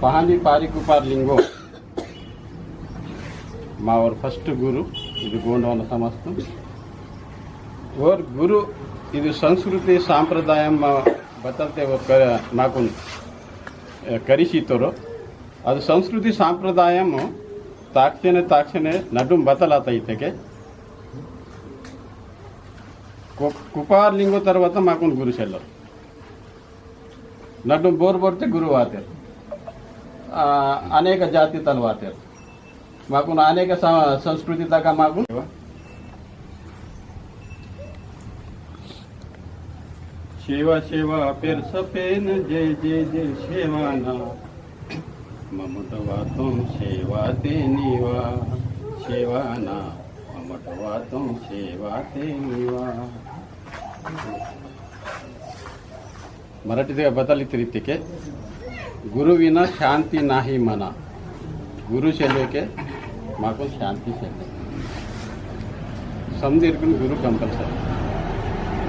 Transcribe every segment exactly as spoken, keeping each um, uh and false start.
पहांदी पारी कुपार लिंगो मावर first गुरु, इदु गोंडवाना समस्तु। ओर गुरु, इदु संस्कृति सांप्रदायम मा बतलते वो कर-, माकुन, ए, करिसीतोरो। अदु संस्कृति सांप्रदायम ताकसेने, ताकसेने नडुम बतलाता इतेके। कु-, कुपार लिंगो तरवाता माकुन गुरु सेल्लो। नडुम बोर बोरते गुरु वातेर। आ, अनेक जाति तल वातेर। माकुन अनेक स-, संस्कृति तका माकुन। सेवा सेवा पेर सपेन जय जय जय सेवाना। ममट वातों सेवा ते नीवा। सेवाना। ममट वातों सेवा ते नीवा। मराठी ते बतल इत्तेके, गुरु विना शांति नाही मना। गुरु सेलेके माकुन शांति सेले। समदीरकुन गुरु compulsory।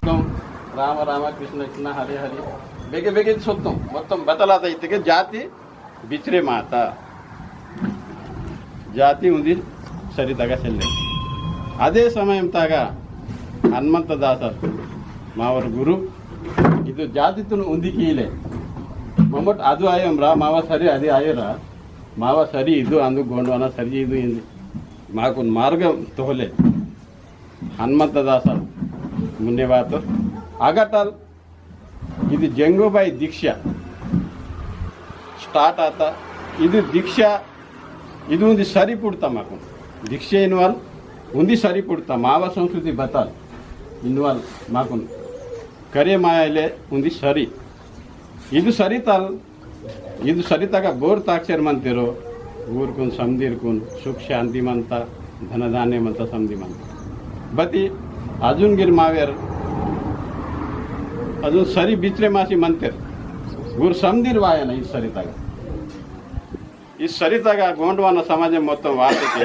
तो राम राम कृष्ण कृष्ण हरे हरे। बेगे बेगे सोतोम, मोत्तम बतलाता इत्तेके जाति बिचरे माता। जाति उन्दी सरी तगा सेल्ले। अदे समयम तगा हनुमंत दासर मावर गुरु इदु जातितुन उन्दी कीले। ममट अदु आयोम रा मावा सरी अदे आयो रा। मावा सरी इदु अंदु गोंडवाना सरी इदु इंदी। माकुन मार्ग तोहले। हनुमंत दासर मुन्ने बात अगटल इदु जंगुबाई दीक्षा start आता। इदु दीक्षा, इदु उन्दी सरी पुड़ता माकुन। दीक्षा इनवाल उन्दी सरी पुड़ता, मावा संस्कृति बताल इनवाल माकुन। करे मायाले उन्दी सरी। इदु सरी तल, इदु सरी तगा बोर ताक्षर मंतेरो, ऊरकुन समदीरकुन सुख शांति मंता, धन धान्य मंता समदी मंता। बती अजुन गिर मावेर, अजुन सरी बिचरे मासी मंतेर, ऊर समदीर वायना इस सरी तगा। इस सरी तगा गोंडवाना समाज मोत्तम वातेके,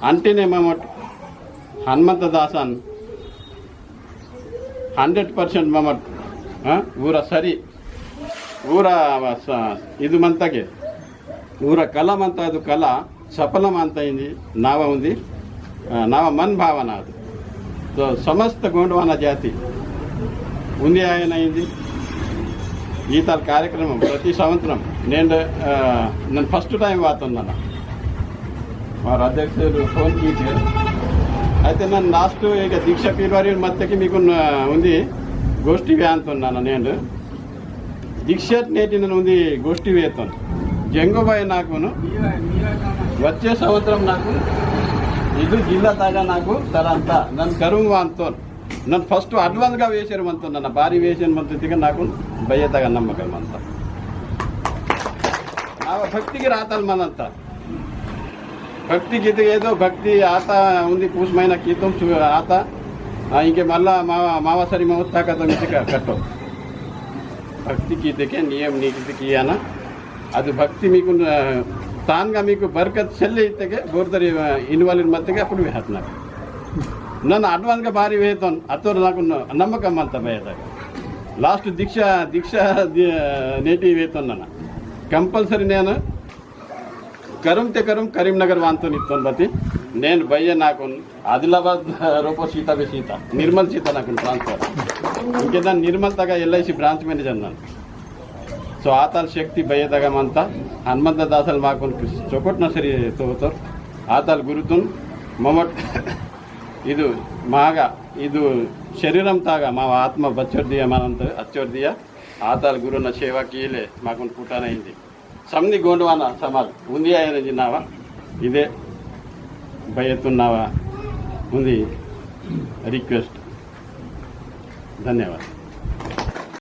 अंटिने ममट हनुमंत दासन hundred percent ममट, हाँ, ऊरा सरी ऊरा स-, इदु मंतगे, ऊरा कला मंता अदु कला सफल मंता इंदी नावा उन्दी, आ, नावा मन भावना अदु। तो समस्त गोंडवाना जाति उन्दी आयना इंदी। ईतल कार्यक्रम प्रति संवत्सरम नेंड, आ, नन first time वातोन्नना। और अध्यक्ष phone कीते। अइते नन last एक दीक्षा पीलवारी मत्तकी मीकुन, आ, उन्दी गोष्ठी वेहंतोन्नना नेंड। दीक्षात नेटी नन उन्दी गोष्ठी वेतोन। जंगोबाई नाकुनु वच्चे संवत्सरम नाकु इदु जिल्ला तागा नाकु तरंता नन करुम वांतोन। नन first advance गा वेसेर मंतोन, नन बारी वेसेर मंतोन तिका नाकुन बये तागा नम्मकम मंता। नावा भक्ति की रातल मनंता। भक्ति गीत एदो भक्ति आता उन्दी पूस महीना कीतोम सु-, आता, आ, इंके मल्ला मावा, मावा सरी मौत ताकतोम इतिका कट्टो। भक्ति कीतेके नियम नीति कियाना। अदु भक्ति मीकु, आ, तानगा मीकु बरकत सेल्ले इत्तेके बोरदरी, आ, इनवालिन मत्तेके अपुडु वेहतना। नन advance गा बारी वेहतोन, अतोर नाकु न-, नम्मकम मंता बयेदागा। Last दीक्षा, दीक्षा दि-, नेटी वेहतोन नन। Compulsory नेन करुम ते करुम करीमनगर वांतोन इत्तोन बती, नेन बय्ये नाकुन आदिलाबाद रोपो सीता बे सीता, निर्मल सीता नाकुन transfer। इंके नन निर्मल तागा L I C branch manager नन। So आताल शक्ति बय्ये तागा मंता, हनुमंत दासल माकुन चोकोटना सरी तोतोर, आताल गुरुतुन ममट इदु मागा, इदु शरीरम तागा, मावा आत्मा बच्चोर दिया मनंत, अच्छोर दिया, आताल गुरुना सेवा कीले, माकुन पुटाना इंदी। समदी गोंडवाना समाज उन्दी आयना इंजी नावा इदे बयेतुन नावा उन्दी request। धन्यवाद।